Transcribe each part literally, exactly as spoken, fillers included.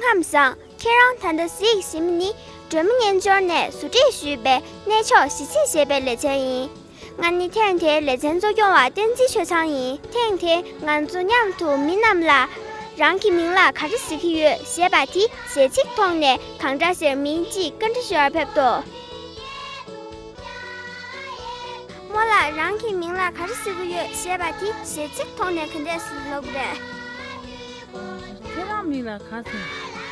ཁམས་བཟང་། ཁྱེད་རང་ད་ལྟ་གཟིགས་བཞིན་པ་ནི་སྒྲོལ་མ་རྣལ་འབྱོར་ནས་ཟུར་ཁྲིད་ཞུས་པའི་གནས་མཆོག་ཞི་བྱེད་ཞེས་པའི་ལེ་ཚན་ཡིན། ང་ནི་ཐེངས་དེའི་ལེ་ཚན་གཙོ་སྐྱོང་བ་བསྟན་འཛིན་ཆོས་ཚང་ཡིན། ཐེངས་དེ་ང་ཚོ་མཉམ་དུ་མི་རྣམས་ལ་རང་གི་མིང་ལ་ག་རེ་ཟེར་གྱི་ཡོད་ཞེས་པ་དེ་གཞས་ཚིག་ཐོག་ནས་གང་འདྲ་ཟེར་མིན་ཅིག་བཀའ་འདྲི་ཞུ་བར་ཕེབས་དོ། རྨོ་ལགས། རང་གི་མིང་ལ་ག་རེ་ཟེར་གྱི་ཡོད་ཞེས་པ་དེ་གཞས་ཚིག་ཐོག་ནས་ག་འདྲས་སེ་ལབ་དགོས་རེད། ཁྱེད་རང་མིང་ལ་ག་ཟེར།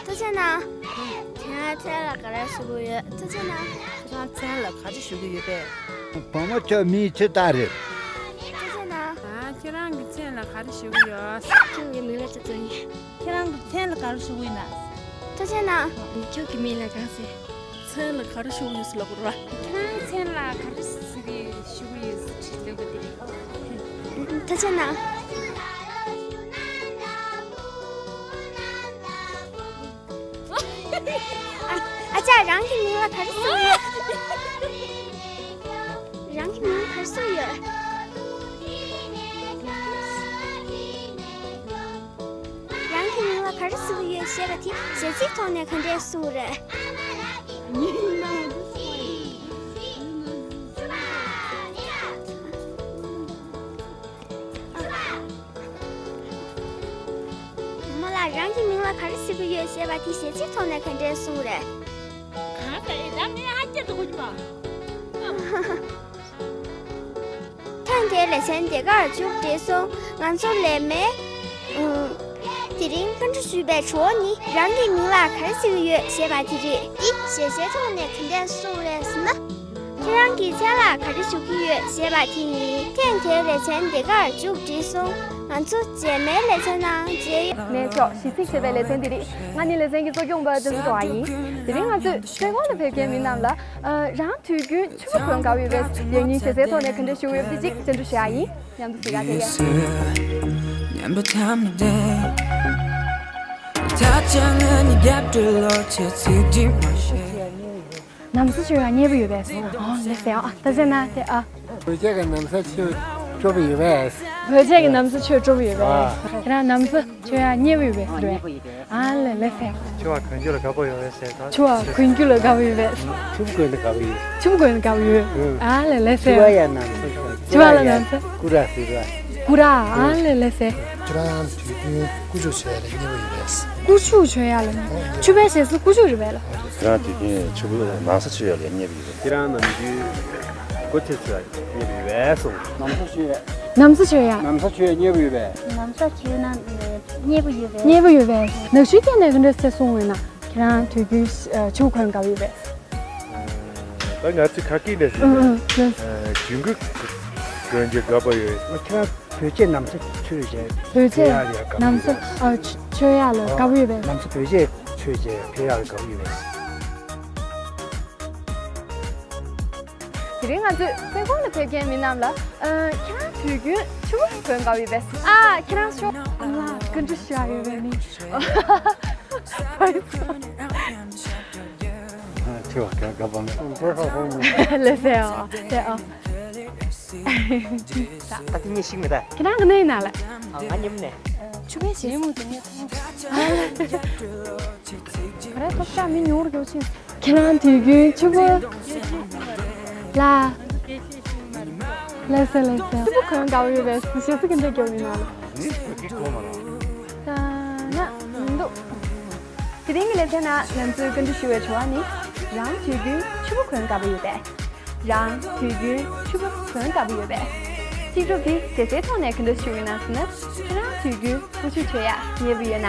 ཐུགས་རྗེ་གནང་། ཁྱེད་རང་མཚན་ལ་ག་རེ་ཟེར་གྱི་ཡོད། ཐུགས་རྗེ་གནང་། ཁྱེད་རང་མཚན་ལ་ག་རེ་ཞུ་གི་ཡོད་པས། བུ་མོ་ཁྱོད་མིང་ཅི་ལྟར་རེད། ཐུགས་རྗེ་གནང་། ཨ། ཁྱེད་རང་གི་མཚན་ལ་ག་རེ་ཞུ་གི་ཡོད། ཁྱེད་ཀྱི་མིང་ལ་ཅི་ཟེར་ཡིན། ཁྱེད་རང་གི་མཚན་ལ་ག་རེ་ཞུ་གི་ཡིན་ན། ཐུགས་རྗེ་གནང་། ཁྱོད་ཀྱི་མིང་ལ་ག་ཟེར། མཚན་ལ་ག་རེ་ཞུ་གི་ཡོད་ཟེར་ལབ་དགོས་ར། ཁྱེད་རང་མཚན་ལ་ག་རེ་ཟེར་ཞུ་གི་ཡོད་ཟེར་དྲིས་ལབ་དགོས་དེ་རེད། ཐུགས་རྗེ་གནང་། ཨ། ཨ་ཅག། རང་གི་མིང་ལ་ག་རེ་ཟེར་གྱི་ཡོད། རང་གི་མིང་ལ་ག་རེ་ཟེར་གྱི་ཡོད། རང་གི་མིང་ལ་ག་རེ་ཟེར་གྱི་ཡོད་ཞེས་པ་དེ་གཞས་ཚིག་ཐོག་ནས་ག་འདྲས་གསུང་གི་རེད། རྨོ་ལགས། རང་གི་མིང་ལ་ག་རེ་ཟེར་གྱི་ཡོད་ཞེས་པ་དེ་གཞས་ཚིག་ཐོག་ནས་ག་འདྲས་གསུང་གི་རེད། གང་ལྟར་ཡིན་ན་ངས་ཧ་ཅང་དུ་གོ་གི་མ། ཐེངས་འདིའི་ལེ་ཚན་འདི་གར་མཇུག་བསྒྲིལ་སོང་། ང་ཚོ་ལས་མེད། ཨུམ། དེ་རིང་བཀའ་འདྲི་ཞུས་པའི་དྲི་བ་ནི་རང་གི་མིང་ལ་ག་རེ་ཟེར་གྱི་ཡོད་ཞེས་པ་དེ་རེད། འདི་གཞས་གཞས་ཐོག་ནས་ག་འདྲས་གསུངས་རེད་ཟེར་ན། ཁྱེད་རང་གི་མཚན་ལ་ག་རེ་ཞུ་གི་ཡོད་ཞེས་པ་དེ་ཡིན། ཐེངས་འདིའི་ལེ་ཚན་འདི་གར་མཇུག་བསྒྲིལ་སོང་། ང་ཚོ་རྗེས་མའི་ལེ་ཚན་ནང་མཇལ་ཡོང་། གནས་མཆོག་ཞི་བྱེད་ཞེས་པའི་ལེ་ཚན་འདི་རེད། ང་ནི་ལེ་ཚན་གྱི་གཙོ་སྐྱོང་བ་བསྟན་འཛིན་ཚེ་དབང་ཡིན། དེ་རིང་ང་ཚོས་བཙན་གོང་ལ་ཕེབས་མཁན་མི་རྣམས་ལ། ཨ། རང་དུས་རྒྱུན་ཕྱུ་པ་གོན་དགའ་བོ་ཡོད་པས། ཡང་སྙིང་གཞས་གསལ་ཐོག་ནས་ག་འདྲ་ཞུ་གི་ཡོད་པ་དེ་གཅིག་བཅར་འདྲི་ཞུ་ཡ་ཡིན། མཉམ་དུ་གཟིགས་ར་ཐེ་གེ། ཉམས་པ་ཐམ་མི་བདེ། ད་ཅང་ང་ནི་རྒྱབ་སྤྲོད་ལོ་ཆེ་ཚིག་འདི་མ་ཤེས། ན་བཟའ་མཆོད་ཡག་མཉེས་པོ་ཡོད་པས་ཟེར། ཨོ་ལེ་ཟེར། ཨ། ད་ཟེར་ན་དེ། ཨ། བོད་ཆས་ཀྱི་ན་བཟའ་མཆོད་སྤྲོ་པོ་ཡོད་པས། བོད་ཆས་ཀྱི་ན་བཟའ་མཆོད་སྤྲོ་པོ་ཡོད་པས། ཨ། ཁྱེད་རང་ན་བཟའ་མཆོད་ཡག་མཉེས་པོ་ཡོད་པས་ཟེར་བས། ཨ་ལེ་ལེ་ཟེར། ཕྱུ་པ་གོན་རྒྱུ་ལ་དགའ་པོ་ཡོད་པས་ཟེར། ད་ཕྱུ་པ་གོན་རྒྱུ་ལ་དགའ་པོ་ཡོད་པས། ཕྱུ་པ་གོན་ན་དགའ་པོ་ཡོད། ཕྱུ་པ་གོན་ན་དགའ་པོ་ཡོད། ཨ་ལེ་ལེ་ཕྱུ་ཟེར། པ་ཡ་ན་ཕྱུ་པ་ལ་ན་ཚ། ཀུ་ར་ཟེར་བ། ཀུ་ར། ཨ་ལེ་ལེ་ཟེར། ཁྱེད་རང་དུས་རྒྱུན་ཀུ་ཅོ་མཆོད་ཡག་ལ་མཉེས་པོ་ཡོད་པས། ཀུ་ཅོ་མཆོད་ཡག་ལ། ཕྱུ་པའི་ཞེས་སུ་ཀུ་ཅོ་རེད་པས་ལ། ཁྱེད་རང་དུས་རྒྱུན་ཕྱུ་པ་ན་བཟའ་མཆོད་ཡག་ལ་མཉེས་པོ་ཡོད་པས། ཁྱེད་རང་ནམ་རྒྱུན་སྒོ་ཕྱེ་ཚུགས་ཡག་མཉེས་པོ་ཡོད་པས་སོང་། ན་བཟའ་མཆོད་ཡག་ན་བཟའ་མཆོད་ཡག་མཉེས་པོ་ཡོད་པས། ན་བཟའ་མཆོད་ན་མཉེས་པོ་ཡོད་པས། མཉེས་པོ་ཡོད་པས། ནག་ཆུའི་སྐད་ནས་ག་འདྲ་ཟེར་གསུངས་ཡོད་ན། ཁྱེད་རང་དུས་རྒྱུན་ཕྱུ་པ་གོན་དགའ་པོ་ཡོད་པས། ད་ང་ཚོས་ཁ་སྐད་ནས་ཟེར་ན། ཨུ་ཨུ། ཨ། ཇུན་གུ་གོན་རྒྱུ་དགའ་པོ་ཡོད། ཁྱེད་རང་བོད་ཆས་ན་བཟའ་མཆོད་བྱས། བོད་ཆས་ཕེབས་ཡག་ལ་དགའ་པོ་ན་བཟའ། ཡོད་པས། ཨ། མཆོད་ཡག་ལ་དགའ་པོ་ཡོད་པས། ན་བཟའ་བོད་ཆས་མཆོད་བྱས་ཕེབས་ཡག་ལ་དགའ་པོ་ཡོད་པས། དེ་རིང་ང་ཚོས་བཙན་གོང་ལ་ཕེབས་མཁན་མི་རྣམས་ལ། ཨ། ཁྱེད་རང་དུས་རྒྱུན་ཕྱུ་པ་གོན་དགའ་པོ་ཡོད་པས། ཨ། ཁྱེད་རང་ཤོག་ཨ་ལ་བཀའ་འདྲི་ཞུ་ཡག་ཡོད་པས་ནི། ཨ། ཕྱུ་པ་གོན་དགའ་པོ་མེད། ལེ་ཟེར། ཨ། དེ། ཨ། ད་དེ་ངས་ཤེས་མེད་ད། ཁྱེད་རང་ག་ནས་ཡིན་ན་ལགས། ཨ། ང་གཉིས་ནས། ཕྱུ་པའི་ཞེས་མོ་དེ་ངས་མཐོང་། ག་རེ་ཐོབ་ཤག་མི་ཉུང་རུ་འགྱོ་ཕྱིན། ཁྱེད་རང་དུས་རྒྱུན་ཕྱུ་པ། ལ། ལགས་སོ་ལགས་སོ། ཕྱུ་པ་གོན་དགའ་པོ་ཡོད་པས་ཞེས་སུ་ག་འདྲ་རྒྱོབ་ཡིན་ན་ལགས། ད་ན་མི་འདུག་དེ་རིང་གི་ལེ་ཚན་ནང་ང་ཚོས་བཀའ་འདྲི་ཞུ་བའི་དྲི་བ་ནི། རང་དུས་རྒྱུན་ཕྱུ་པ་གོན་དགའ་པོ་ཡོད་པས། རང་དུས་རྒྱུན་ཕྱུ་པ་གོན་དགའ་པོ་ཡོད་པས། ཚིག་གྲུབ་འདི་གཞས་གསལ་ཐོག་ནས་ག་འདྲ་ཞུ་ཡོད་ན་ཟེར་ན། ཁྱེད་རང་དུས་རྒྱུན་ཀུ་ཅོ་མཆོད་ཡག་མཉེས་པོ་ཡོད་ན།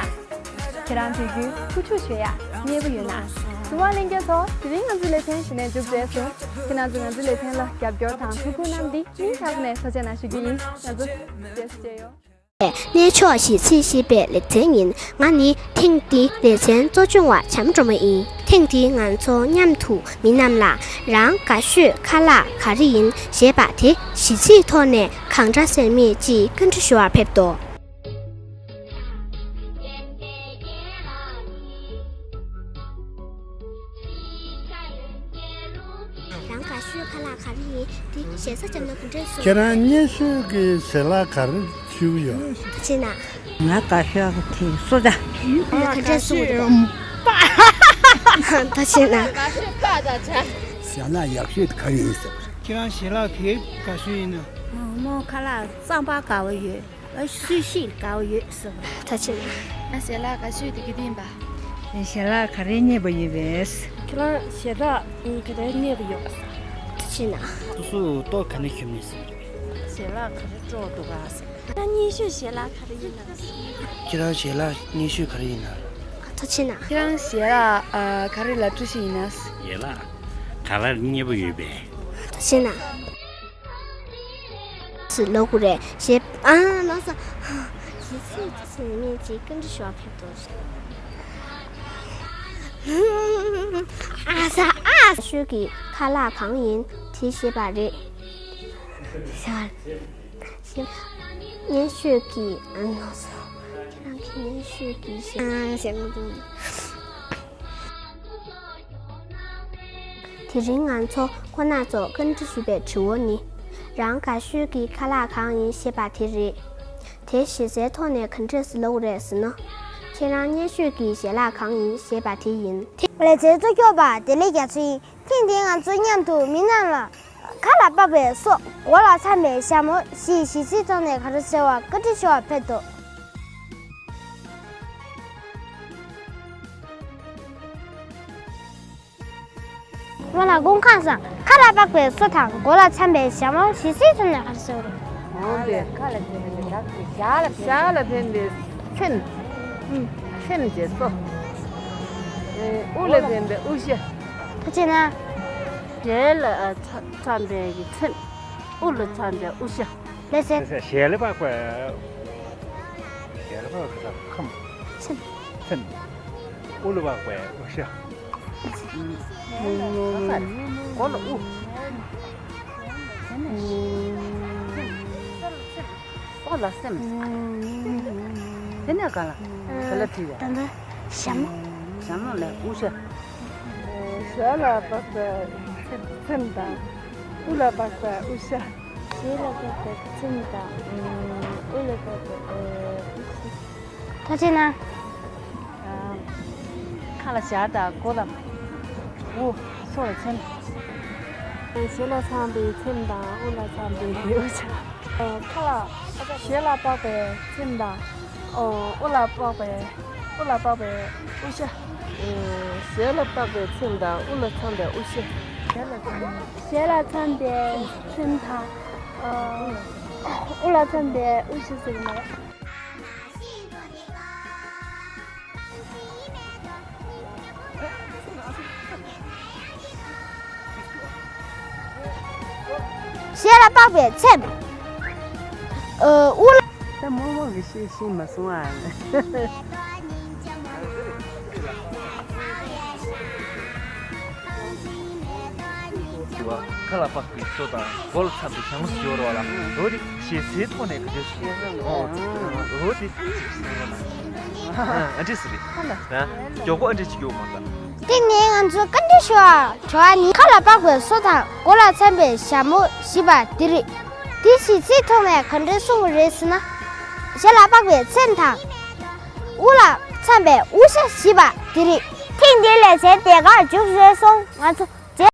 ཁྱེད་རང་དུས་རྒྱུན་ཀུ་ཅོ་མཆོད་ཡག་མཉེས་པོ་ཡོད་ན། གཟུ་བ་ལྷན་རྒྱས་ཚོ། དེ་རིང་ང་ཚོའི་ལེ་ཚན་འདི་ནས་མཇུག་བསྒྲིལ་སོང་། ཁྱེད་རང་ཚོས་ང་ཚོའི་ལེ་ཚན་ལ་རྒྱབ་སྐྱོར་དང་ཐུགས་ཁུར་གནང་སྟེ་སྙིང་ཐག་ནས་ཐུགས་རྗེ་གནང་ཞུ་རྒྱུ་ཡིན། ང་ཚོ་རྗེས་སུ་མཇལ་ཡོང་། གནས་མཆོག་ཞི་བྱེད་ཞེས་པའི་ལེ་ཚན་ཡིན། ང་ནི་ཐེངས་འདིའི་ལེ་ཚན་གཙོ་སྐྱོང་བ་བྱམས་སྒྲོལ་མ་ཡིན། ཐེངས་འདིའི་ང་ཚོ་མཉམ་དུ་མི་རྣམས་ལ་རང་དགའ་ཤོས་ཁ་ལག་ག་རེ་ཡིན་ཞེས་པ་དེ་གཞས་ཚིག་ཐོག་ནས་གང་འདྲ་ཟེར་མིན་ཅིག་བཀའ་འདྲི་ཞུ་བར་ཕེབས་དོ། རང་དགའ་ཤོས་ཁ་ལག་ག་རེ་ཡིན། དེ་ཞེ་ས་བྱམས་ན་ག་འདྲས་སོང་། ཁྱེད་རང་མཉེས་ཤོས་ཀྱི་ཞལ་ལག་ག་རེ་ཞུ་གི་ཡོད། ཅི་ན། ང་དགའ་ཤོས་དེ་སོ་ད། ཁ་བྲལ་སོང་རེད། ད་བྱས་ན། ཞལ་ལག་ཡག་ཤོས་དེ་ག་རེ་ཡིན་ཟེར་བ་རེད། ཁྱེད་རང་ཞལ་ལག་ག་རེ་དགའ་ཤོས་ཡིན་ན། མོ་ཁ་ལག་གཙང་པ་དགའ་བོ་ཡོད། ཨ་སུ་ཞིག་དགའ་བོ་ཡོད་ཟེར་བ། ད་བྱས་ན། ང་ཞལ་ལག་དགའ་ཤོས་དེ་ག་དེ་ཡིན་པ། ཞལ་ལག་ག་རེ་མཉེས་པོ་ཡོད་པས། ཁྱེད་རང་ཞལ་ལག་ག་རེ་མཉེས་པོ་ཡོད་པ། ད་བྱས་ན། སོ་སོ་ལྟོ་ག་ནས་ཤོར་ནས་ཟེར་བ་རེད། ཞལ་ལག་ག་རེ་སྤྲོ་འདུག་ག་ཟེར། ཁྱེད་རང་མཉེས་ཤོས་ཞལ་ལག་ག་རེ་ཡིན་ན། ཁྱེད་རང་ཞལ་ལག་མཉེས་ཤོས་ག་རེ་ཡིན་ན། ད་བྱས་ན། ཁྱེད་རང་ཞལ་ལག་ཨ་ག་རེ་ལ་སྤྲོ་ཤོས་ཡིན་ན། ཞལ་ལག་ག་ལ་མཉེས་པོ་ཡོད་པས། ད་བྱས་ན། སུ་ལོག་རེད་ཞེས་ཨ་ལགས་སོ། ཞེས་ཚིག་ཚིག་ངས་ཅིག་བཀའ་འདྲི་ཞུ་བ་ཕེབས་ཏོ། ཨ་ས་ཨ་ཤོས་ཀྱི་ཁ་ལག་གང་ཡིན་དེ་ཞེས་པ་རེད། ཞེས་པ་རེད། སྙན་ཤོས་ཀྱི་ཨ་ནོ་སོ། ཁྱེད་རང་གི་སྙན་ཤོས་ཀྱི་ཞེས་ཨ་ཞེས་མ་འདུག་དེ་རིང་ང་ཚོ་ཁོ་ན་ཚོ་བཀའ་འདྲི་ཞུས་པའི་དྲི་བ་ནི། རང་དགའ་ཤོས་ཀྱི་ཁ་ལག་གང་ཡིན་ཞེས་པ་དེ་རེད། དེ་གཞི་རྩའི་ཐོག་ནས་ག་འདྲས་སུ་ལབ་དགོས་རེད་ཟེར་ན། ཁྱེད་རང་སྙན་ཤོས་ཀྱི་ཞལ་ལག་གང་ཡིན་ཞེས་པ་དེ་ཡིན། ལེ་ཚན་གཙོ་སྐྱོང་པ་བདེ་ལེགས་རྒྱ་མཚོ་ཡིན། ཐེངས་འདིའི་ང་ཚོ་མཉམ་དུ་མི་རྣམས་ལ། ཁ་ལ་དཔག་པའི་སོ། མགོ་ལ་འཚམ་པའི་ཞྭ་མོ་ཞེས་གཞས་ཚིག་ཐོག་ནས་ག་རེ་ཟེར་བ་བཀའ་འདྲི་ཞུ་བར་ཕེབས་དོ། སྔོན་ལ་དགུན་ཁ་སང་ཁ་ལ་དཔག་པའི་སོ་དང་མགོ་ལ་འཚམ་པའི་ཞྭ་མོ་ཞེས་གཞས་ཚིག་ཐོག་ནས་ག་རེ་ཟེར་བ་རེད། འོང་པས། ཁ་ལ་འཚམ་པའི་ཞྭ་ལ་འཚམ་པའི་ཚེམས། ཚེམས་ཀྱི་སོ། དབུ་ལ་འཚམ་པའི་དབུ་ཞྭ། ད་བྱས་ན། ཞལ་ལ་འཚམ་པའི་ཚེམས། དབུ་ལ་འཚམ་པའི་དབུ་ཞྭ། ལགས་སེ། ཞལ་ལ་དཔག་པའི། ཞལ་ལ་དཔག་པའི་ཁམས། ཚེམས། ཚེམས། དབུ་ལ་དཔག་པའི་དབུ་ཞྭ། མགོ་ལ་དབུ། སོ་ལ་སེམས། དེ་ནས་ག་ལ། དེ་ལ་བྲིས་པས། ད་ལྟ་ཞྭ་མོ། ཞྭ་མོ་ལ་དབུ་ཞྭ། ཞལ་ལ་དཔག་པའི་ཚེམས་དང་། དབུ་ལ་དཔག་པའི་དབུ་ཞྭ། ཞལ་ལ་དཔག་པའི་ཚེམས་དང་། དབུ་ལ་དཔག་པའི་དབུ་ཞྭ། ད་བྱས་ན། ཁ་ལ་ཞྭ་དང་མགོ་ལ་དབུ། སོ་ལ་ཚེམས། ཞལ་ལ་འཚམ་པའི་ཚེམས་དང་དབུ་ལ་འཚམ་པའི་དབུ་ཞྭ། ཁ་ལ། ཞལ་ལ་དཔག་པའི་ཚེམས་དང་། ཨོ། དབུ་ལ་དཔག་པའི། དབུ་ལ་དཔག་པའི་དབུ་ཞྭ། ཞལ་ལ་དཔག་པའི་ཚེམས་དང་དབུ་ལ་འཚམ་པའི་དབུ་ཞྭ། ཞལ་ལ་འཚམ། ཞལ་ལ་འཚམ་པའི་ཚེམས་དང་། ཨོ། དབུ་ལ་འཚམ་པའི་དབུ་ཞྭ་ཟེར་གྱི་མ་རེད། ཞལ་ལ་དཔག་པའི་ཚེམས། ཨ། དབུ་ལ། ད་རྨོ་མོ་གི་ཤེས་ཤེས་མ་སོང་ཨ། ཁ་ལ་དཔག་པའི་སོ་དང་མགོ་ལ་འཚམ་པའི་ཞྭ་མོ་ཞེས་པ་ལ། འོ་དེ་ཞེས་ཚིག་ཐོག་ནས་ག་འདྲས་ཞེས། འོ་དེ་ཨ་འདྲས་སུ་རེད། མགྱོགས་པོ་ཨ་འདྲས་ཅིག་ཡོད་མ་རེད། དེ་ནས་ང་ཚོ་བཀའ་འདྲི་ཞུ་བར་བྱ་བ་ནི། ཁ་ལ་དཔག་པའི་སོ་དང་མགོ་ལ་འཚམ་པའི་ཞྭ་མོ་ཞེས་པ་འདི་རེད། དེ་ཞེས་ཚིག་ཐོག་ནས་ག་འདྲས་གསུང་གི་རེད་ཟེར་ན། ཞལ་ལ་དཔག་པའི་ཚེམས་དང་། དབུ་ལ་འཚམ་པའི་དབུ་ཞྭ་ཞེས་པ་འདི་རེད། ཐེངས་འདིའི་ལེ་ཚན་དེ་གར་མཇུག་བསྡུས་སོང་། ང་ཚོ་